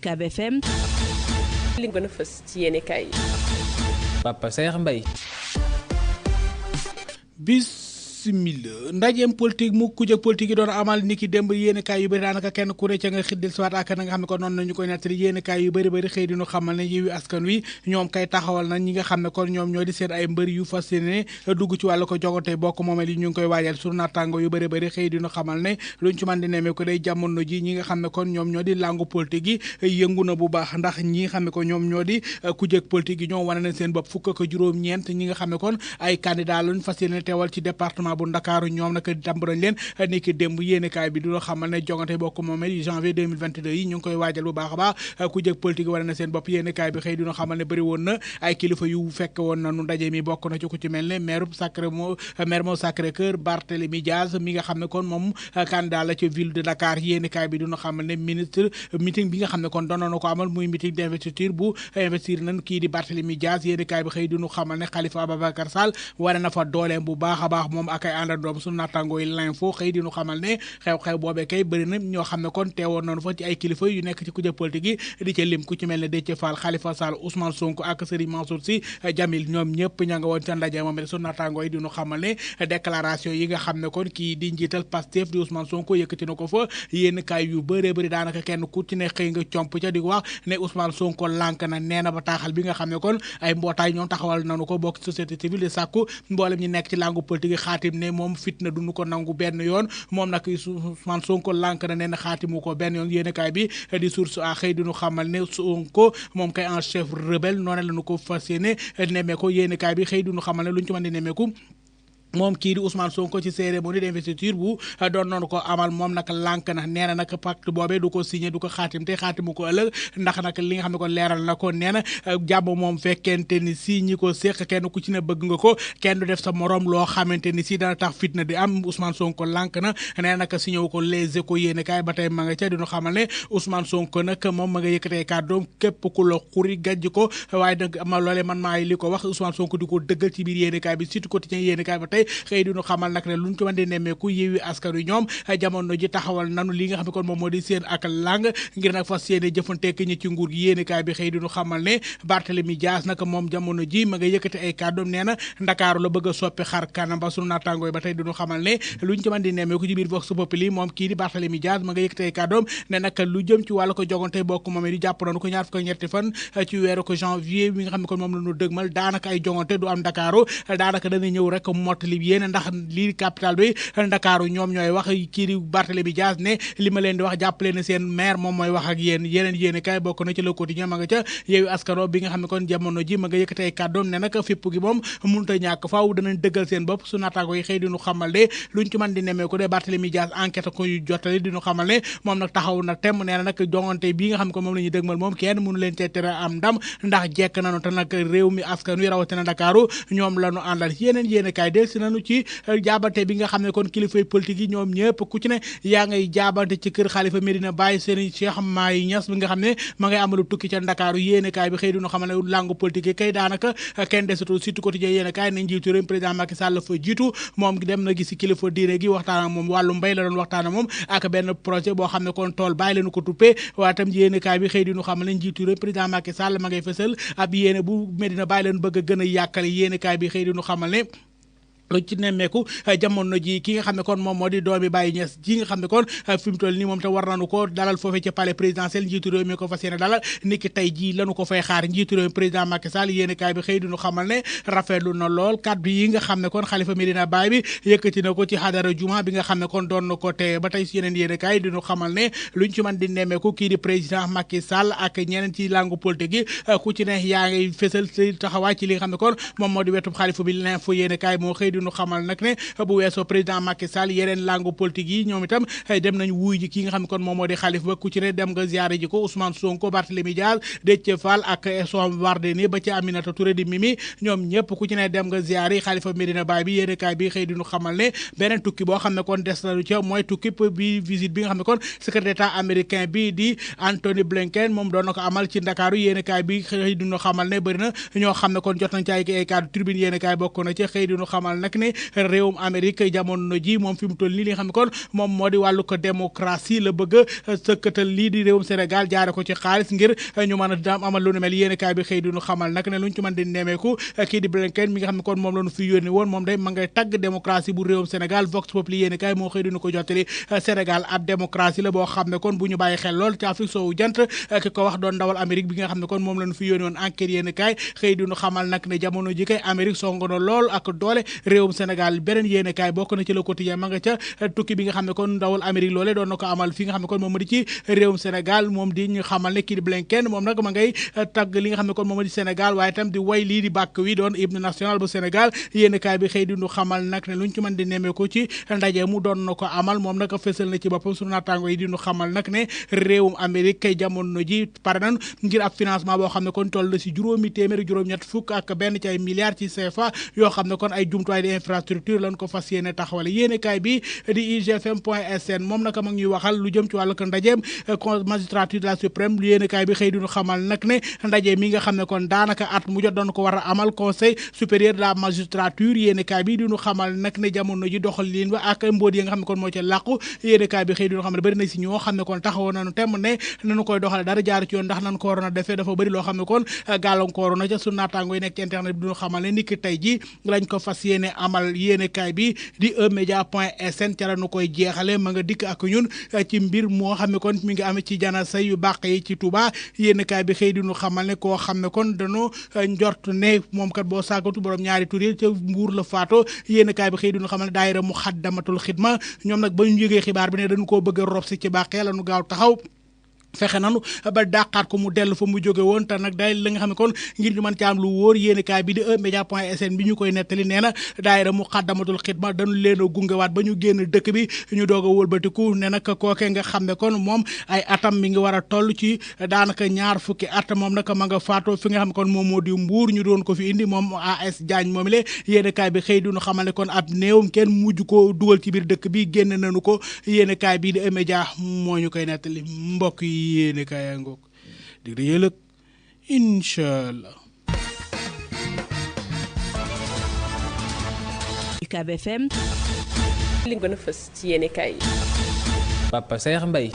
UCAB FM. li gën a fës ci yéene kaay yi. Papa Saer Mbaye. simila ndajeem politique mu kujje politique yi doon amal niki démb yéenekaay yu bëri daanaka kenn ku ne ca nga xiddil siwaat ak na nga xam ne kon noonu nañu koy nettali yéenekaay yu bëri xëy di ñu xamal ne Yewwi Askan Wi ñoom kay taxawal na ñi nga xam ne kon ñoom ñoo di seen ay mbër yu fas yéene dugg ci wàllu ko jogante bokk moomel yi ñu ngi koy waajal sur naataango yu bëri xëy di ñu xamal ne luñ ci mën di nemee ko day jamono ji ñi nga xam ne kon ñoom ñoo di langu politique yi yëngu na bu baax ndax ñi nga xam ne ko ñoom ñoo di kujje politique yi ñoom wane nañ seen bopp fukk ak juróom-ñeent ñi nga xam ne kon ay candidat lañ fas yéene teewal ci département bu Ndakaaru ñoom nag tàmb nañ leen niki démb yéenekaay bi du xamal ne jongante bokk moom yi janvier 2022 yi ñu ngi koy waajal bu baax a baax ku jëg politique wane na seen bopp yéenekaay bi xëy dina xamal ne bëri woon na ay kilifa yu fekk woon na nu ndaje mi bokk na ci ku ci mel ne maire moo Sacré-Cœur Barthélémy Diaz mi nga xam ne kon moom candidat la ci ville de Dakar yéenekaay bi dina xamal ne ministre meeting bi nga xam ne kon doon na ko amal muy meeting d'investiture bu investir nañ kii di Barthélémy Diaz yéenekaay bi xëy dina xamal ne Khalifa Ababacar Sall wane na fa dooleem bu baax a baax moom ak ay àndandoom su nattangoo yi l'info xëy dinu xamal ne xew-xew boobee kay bëri na ñoo xam ne kon teewoon nañu fa ci ay kilifa yu nekk ci kujje politique yi di ca lim ku ci mel ne Déthié Fall Khalifa Sall Ousmane Sonko ak Serigne Mansour Sy Djamil ñoom ñëpp ña nga woon ca ndaje moom su nattangoo yi dinu xamal ne déclaration yi nga xam ne kon kii di njiital Pastef di Ousmane Sonko yëkkati na ko fa yéen kaay yu bëri daanaka kenn ku ci ne xëy nga comp ca di wax ne Ousmane Sonko lànk na nee na bataaxal bi nga xam ne kon ay mbootaay ñoom taxawal nañu ko bokk société civile di sàkku mboolem ñi nekk ci langue politique yi xaatim ne moom fitna duñu ko nangu benn yoon moom nag Ousmane Sonko lànk na nee na xaatimu ko benn yoon yéenekaay bi di source a xëy diñu xamal ne Sonko moom kay en chef rebelle noonu la ñu ko fas yéene nemmee ko yéenekaay bi xëy diñu xamal ne lu ñu ci mën di nemmeeku moom kii di Ousmane Sonko ci cérémonie d'investiture bu doon noonu ko amal moom nag lànk na nee na nag pacte boobee du ko signé du ko xaatim te xaatimu ko ëllëg ndax nag li nga xam ne kon leeral na ko nee na jàmm moom fekkente ni si ñi ko séq kenn ku ci ne bëgg nga ko kenn du def sa morom loo xamante ni si dana tax fitna di am Ousmane Sonko lànk na nee na nag signé wu ko Les Échos yéene kaay ba tey ma nga ca dinu xamal ne Ousmane Sonko nag moom ma nga yëkkatee kàddoom képp ku la xuri gàjj ko waaye nag ma loolee man maay li ko wax Ousmane Sonko di ko dëggal ci biir yéene kaay bi surtout quotidien yéene kaay ba tey xëy dinu xamal nag ne luñ ko mën di nemmeeku Yewwi Askan Wi ñoom jamono ji taxawal nanu li nga xam ne kon moom moo di seen ak lang ngir nag fas yéene jëfanteek ñi ci nguur gi yéenekaay bi xëy dinu xamal ne Barthélémy Dias nag moom jamono ji ma nga yëkkati ay kàddoom nee na Ndakaaru la bëgg a soppi xar kanam ba sunu naataangoo yi ba tey dinu xamal ne luñ ci mën di nemmeeku ci biir Vox Populi moom kii di Barthélémy Dias ma nga yëkkati ay kàddoom ne nag lu jëm ci wàllu ko jogante bokk moom di jàpp nañu ko ñaar fukk ak ñetti fan ci weeru ko janvier bi nga xam ne kon moom la ñu dëgmal daanaka ay jogante du am Ndakaaru daanaka dana ñëw rek mottali yéen ndax lii capital bi Ndakaaru ñoom ñooy wax kii di Barthélémy Dias ne li ma leen di wax jàppale ne seen maire moom mooy wax ak yéen yeneen yéene kay bokk na ci Le Quotidien ma nga ca Yewwi Askan Wi bi nga xam ne kon jamono ji ma nga yëkkati ay kàddoom ne nag fépp gi moom mënut a ñàkk faaw danañ dëggal seen bopp su naataango yi xëy di ñu xamal ne luñ ci mën di nemee ko de Barthélémy Dias enquête ko yu jottali di ñu xamal ne moom nag taxaw na tem nee na nag jongante bii nga xam ne kon moom la ñuy dëgmal moom kenn mënu leen cee tere am ndam ndax jekk nañu te nag réew mi askan wi rawatina Ndakaaru ñoom la ñu àndal yeneen yéene kay del si nañu ci jaabante bi nga xam ne kon kilifay politique yi ñoom ñëpp ku ci ne yaa ngay jaabante ci kër Khalifa Medina Baye Serigne Cheikh Mahi Niass bi nga xam ne ma ngay amalu tukki ca Ndakaaru yéenekaay bi xëy dinu xamal ne langue politique yi kay daanaka kenn desatul surtout quotidien yéenekaay ne njiitu réew président Macky Sall fa jiitu moom dem na gis kilifa diine gi waxtaan ak moom wàllu mbay la doon waxtaan ak moom ak benn projet boo xam ne kon tool bàyyi leenu ko tuppee waaye tam yéenekaay bi xëy dinu xamal ne njiitu réew président Macky Sall ma ngay fësal ab yéene bu Medina Baye leen bëgg a gën a yàkkale yéenekaay bi xëy dinu xamal ne lu ci nemmeeku jamono ji ki nga xam ne kon moom moo di doomi Baye Niass ji nga xam ne kon fi mu toll nii moom te war nañu ko dalal foofee ci palais présidentiel njiitu réew mi ko fas yéene dalal niki tey jii lañu ko fay xaar njiitu réew mi président Macky Sall yéene kaay bi xëy duñu xamal ne rafetlu na lool kaddu yi nga xam ne kon Khalifa Medina Baye bi yëkkati na ko ci xadara juma bi nga xam ne kon doon na ko te ba tey si yeneen yéene kaay duñu xamal ne luñ ci mën di nemmeeku kii di président Macky Sall ak ñeneen ci langue politique yi ku ci ne yaa ngay fësal ci taxawaay ci li nga xam ne kon moom moo di wetu Khalifa bi l'info yéene kaay moo xëy ñu xamal nag ne bu weesoo président Macky Sall yeneen langue politique yi ñoom itam dem nañ wuy ji ki nga xam ne kon moom moo di Khalifa ba ku ci ne dem nga ziaré ji ko Ousmane Sonko Barthélémy Dias Déthié Fall ak Soham Wardini ba ci Aminata Touré di Mimi ñoom ñëpp ku ci ne dem nga ziaré Khalifa Medina Baye bi yéene kaay bi xëy di ñu xamal ne beneen tukki boo xam ne kon des nañu ca mooy tukki bi visite bi nga xam ne kon secrétaire d'État américain bi di Anthony Blinken moom doon na ko amal ci Ndakaaru yéene kaay bi xëy di ñu xamal ne bëri na ñoo xam ne kon jot nañ ci ay kaddu tribune yéene kaay bokk na ci xëy di ñu xamal nag nag ne réewum Amérique jamono ji moom fi mu toll nii li nga xam ne kon moom moo di wàllu ko démocratie la bëgg a sëkkatal lii di réewum Sénégal jaare ko ci xaalis ngir ñu mën a daam amal lu nu mel yéen kaay bi xëy di ñu xamal nag ne luñ ci mën di nemeeku kii di Blinken mi nga xam ne kon moom la ñu fi yónni woon moom day ma ngay tagg démocratie bu réewum Sénégal Vox Populi yéen kaay moo xëy di ñu ko jottali Sénégal ab démocratie la boo xam ne kon bu ñu bàyyi xel lool ci Afrique soowu jant ki ko wax doon ndawal Amérique bi nga xam ne kon moom la ñu fi yónni woon enquête yéen kaay xëy di ñu xamal nag ne jamono ji kay Amérique songo na lool ak doole réewum Sénégal beneen yéen kaay bokk na ci le quotidien ma nga ca tukki bi nga xam ne kon ndawal Amérique loolee doon na ko amal fi nga xam ne kon moom di ci réewum Sénégal moom di ñu xamal ne kii di Blinken moom nag ma ngay tagg li nga xam ne kon moom di Sénégal waaye itam di way lii di bàkk wi doon hymne national bu Sénégal yéen kaay bi xëy di ñu xamal nag ne luñ ci mën di nemmee ko ci ndaje mu doon na ko amal moom nag fësal na ci boppam sunu naataango yi di ñu xamal nag ne réewum Amérique kay jamono ji pare nan ngir ab financement boo xam ne kon toll na si juróom-ñett fukk ak benn ci ay milliards ci CFA yoo xam ne kon ay jumtuwaay di infrastructure lañ ko fas yéene taxawale yéene kaay bi di igfm.sn moom naka mag ñuy waxal lu jëm ci wàllu ko ndajeem magistrature de la suprême yéene kaay bi xëy di ñu xamal nag ne ndaje mi nga xam ne kon daanaka at mu jot doon ko war a amal conseil supérieur de la magistrature yéene kaay bi di ñu xamal nag ne jamono ji doxalin ba ak mbóot yi nga xam ne kon moo ca làqu yéene kaay bi xëy di ñu xamal ne bëri na si ñoo xam ne kon taxawoon nañu temm ne nañu koy doxale dara jaar ci yoon ndax nan ko waroon a defee dafa bëri loo xam ne kon gàllankooru na ca su naataango yi nekk ci internet bi du ñu xamal ne niki tey ji lañ ko fas yéene amal yéene kaay bi di emedia.sn ca la ñu koy jeexale ma nga dikk ak ñun ci mbir moo xam ne kon mi ngi amee ci jana say yu bàq yi ci Touba yéene kaay bi xëy di ñu xamal ne koo xam ne kon dañoo njort ne moom kat boo sàggatu borom ñaari tur yi ca Mbuur la faato yéene kaay bi xëy di ñu xamal ne daayira Muxaddamatul Xidma ñoom nag ba ñu yëgee xibaar bi ne dañu koo bëgg a rob si ci bàqee la ñu gaaw taxaw fexe nanu ba dàqaat ko mu dellu fa mu jóge woon te nag day la nga xam ne kon ngir ñu mën ci am lu wóor yéeni kaay bi di emedia.sn bi ñu koy nettali nee na daayira Muxaddamatul Xidma dañu leen a gungewaat ba ñu génn dëkk bi ñu doog a wëlbatiku ne nag kooke nga xam ne kon moom ay atam mi ngi war a toll ci daanaka ñaar fukki at moom nag ma nga faatoo fi nga xam ne kon moom moo di Mbuur ñu doon ko fi indi moom AS Diagne moom le yéeni kaay bi xëy duñu xamal ne kon ab néewum kenn mujj ko dugal ci biir dëkk bi génn nañu ko yéeni kaay bi di emedia moo ñu koy nettali mbokk yi yéene kaaya ngoog dig da yëlëg inchallah UCAB FM li gën a fës ci yéene kaay Papa Saer Mbaye